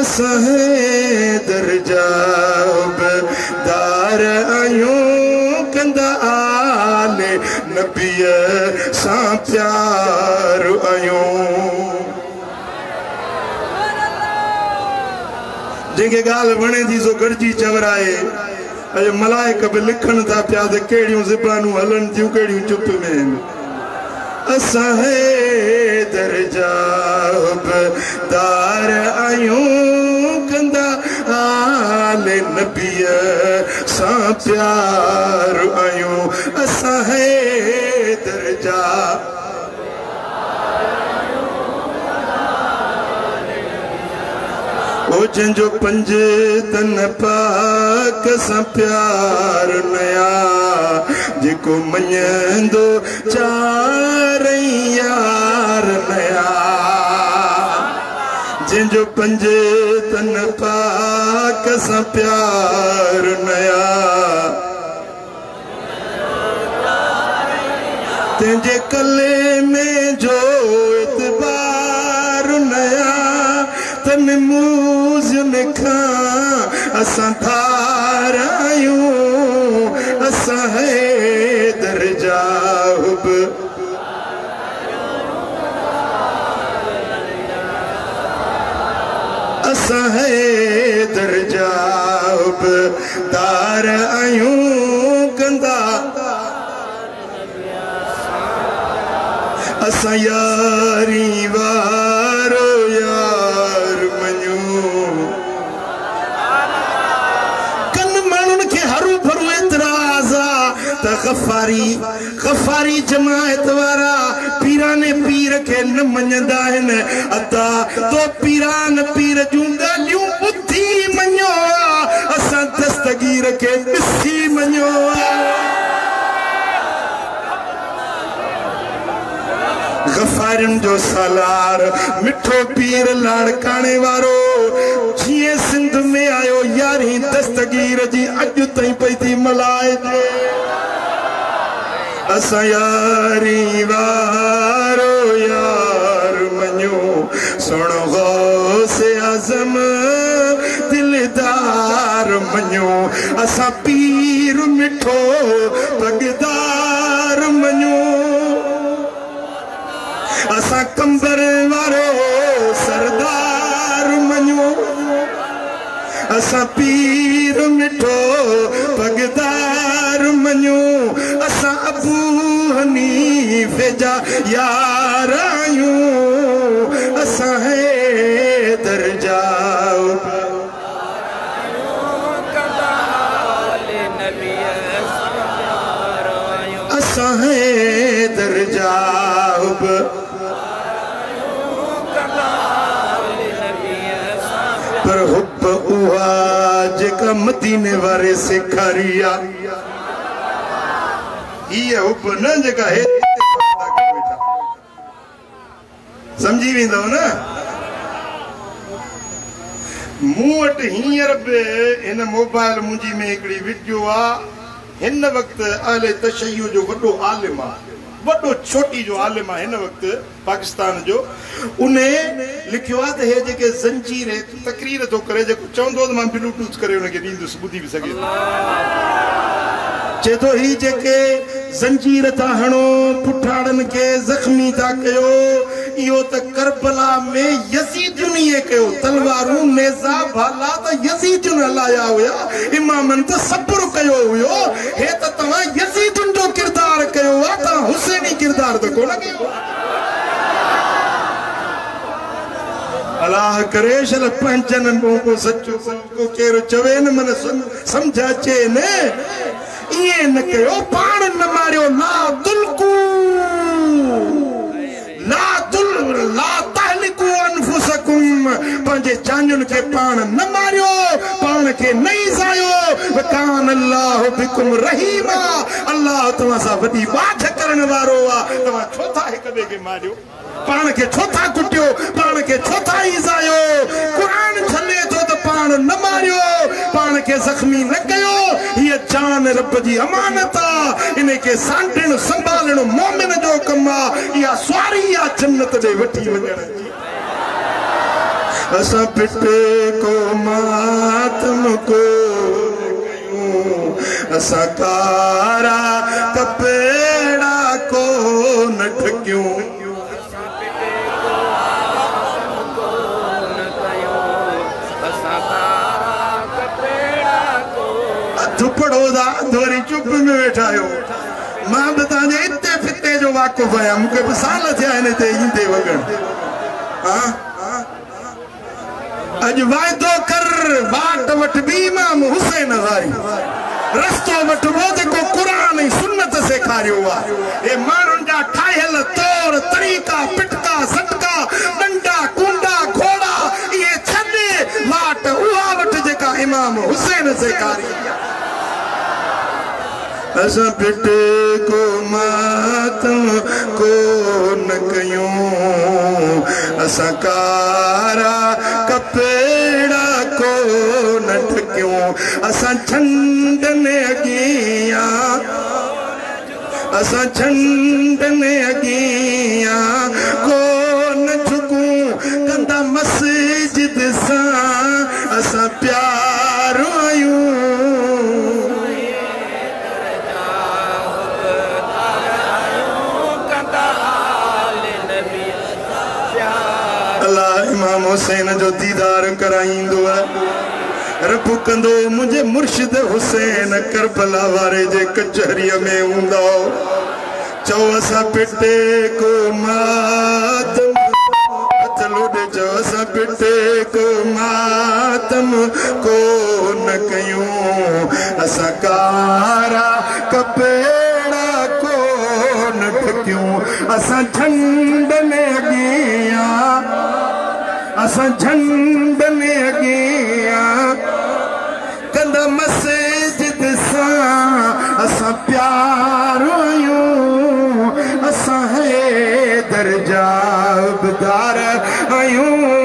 असां हैदर जा हुबदार आहियूं, कंदा आले नबीअ सां प्यार आहियूं। जंहिंखे ॻाल्हि वणे थी सो गॾिजी चवराए। अॼु मलाइक बि लिखनि था पिया त कहिड़ियूं ज़बानूं हलनि थियूं, कहिड़ियूं चुप में आहिनि। असां हैदर जा हुबदार आहियूं, कंदा आले नबीअ सां प्यार आहियूं। असां हैदर जा ओ जंहिंजो पंज तन पाक सां प्यार नया, जेको मञंदो चारई यार नया। जंहिंजो पंज तन पाक सां प्यार नया, तंहिंजे कलेमे जो इतबार नया, तन मूज़ियुनि खां असां धार आहियूं। असां हैदर जा हुब असां हैदर जा हुबदार आहियूं, कंदा असां यारी वारो यार मञूं। कन माण्हुनि खे हरू भरू एतिराज़ आहे त गफ़ारी गफ़ारी जमायत वारा पीराने पीर खे न मञंदा आहिनि। अदा तो पीरान पीर जूं ॻाल्हियूं ॿुधी मञो आहे, असां दस्तगीर खे ॾिसी मञो आहे। गफ़ारियुनि जो सालार मिठो पीर लाड़काणे वारो जीअं सिंध में आयो यारहीं दस्तगीर जी अॼु ताईं पई थी मल्हाइजे। असां यारी वारो यार मञूं, सुहिणो गौस आज़म दिलदार मञूं। असां पीर मिठो पगदार मञूं, असां कंबर वारो सरदार मञूं। असां पीर मिठो पगदार मञूं, असां अबू हनीफ़े जा यार आहियूं। असां हैदर जा असां हैदर जा हुब पर हुब उहा जेका मदीने वारे सेखारी आहे। हीअ हुब न जेका सम्झी वेंदव न। मूं वटि हींअर बि हिन मोबाइल मुंहिंजी में हिकिड़ी वीडियो आहे। हिन वक़्तु अहले तशय्यु जो वॾो आलिम आहे, वॾो छोटी जो आलिम आहे हिन वक़्तु पाकिस्तान जो। उन लिखियो आहे त हे जेके ज़ंजीर तकरीर थो करे, जेको चवंदो त मां ब्लूटूथ करे हुनखे ॾींदुसि, ॿुधी बि सघे थो। चए थो ही जेके ज़ंजीर था हणो, पुठाड़नि खे ज़ख़्मी था कयो, इहो त करबला में यज़ीदुनि इहे कयो। तलवारूं, नेज़ा, भाला त यज़ीदुनि हलाया हुया, इमामनि त सब्र कयो हुयो। हे त तव्हां यज़ीदुनि जो किरदारु कयो आहे, तव्हां हुसैनी किरदारु त कोन कयो। अलाह करे शल पंहिंजनि को सचो को केरु चवे न, मन सम्झ अचे न। ईअं न कयो, पाण न मारियो। ला तुलकू ला तुल ला तहलिकू अनफुसकुम, पंहिंजे जानियुनि खे पाण न मारियो, पाण खे न ईज़ायो। वकान अल्लाह बिकुम रहीमा, अल्लाह तव्हां सां वॾी बाझ करण वारो आहे। तव्हां छो था हिक ॿिए खे मारियो, पाण खे छो था कुटियो, पाण खे छो था ईज़ायो? क़ुर झले थो त पाण न मारियो, पाण खे ज़ख़्मी न कयो। हीअ जान रब जी अमानत आहे, इन खे सांढणु संभालणु मोमिन जो कमु आहे। इहा सुवारी आहे जन्नत ॾे वठी वञण जी। असां पिटे को मातम को कयूं, असां कारा कपेड़ा को न ढकियूं। अधु पढ़ो था, अधु वरी चुप में वेठा आहियो। मां बि तव्हांजे हिते फिते जो वाक़ुफ़ आहियाँ, मूंखे बि साल थिया आहिनि हिते ईंदे वॻण। हा, अॼु वाइदो कर, वाट वठबी इमाम हुसैन वारी, रस्तो वठिबो जेको क़ुर ऐं सुन्नत सेखारियो आहे। हे माण्हुनि जा ठाहियल तौर तरीक़ा, पिटका सटका, ॾंडा कूंडा घोड़ा, इहे छॾ, वाट उहा वठि जेका इमाम हुसैन सेखारी। असां पिटे को मातम को न कयूं, असां कारा कपेड़ा को न ढकियूं, असां झंडनि अॻियां, असां झंडनि अॻियां को न झुकूं, कंदा मस्जिद सां असां प्यार आहियूं। अल्लाह इमाम हुसैन जो दीदार कराईंदो आहे। रब कंदो मुंहिंजे मुर्शिद हुसैन करबला वारे जे कचहरीअ में हूंदो। चओ असां पिटे को मातम, हथ लोॾे चओ असां पिटे को मातम को न कयूं, असां कारा कपेड़ा को न ढकियूं, असां झंडनि अॻियां, असां झंडनि अॻियां कंदा मस्जिद सां असां प्यार आहियूं, असां हैदर जा अबदार आहियूं।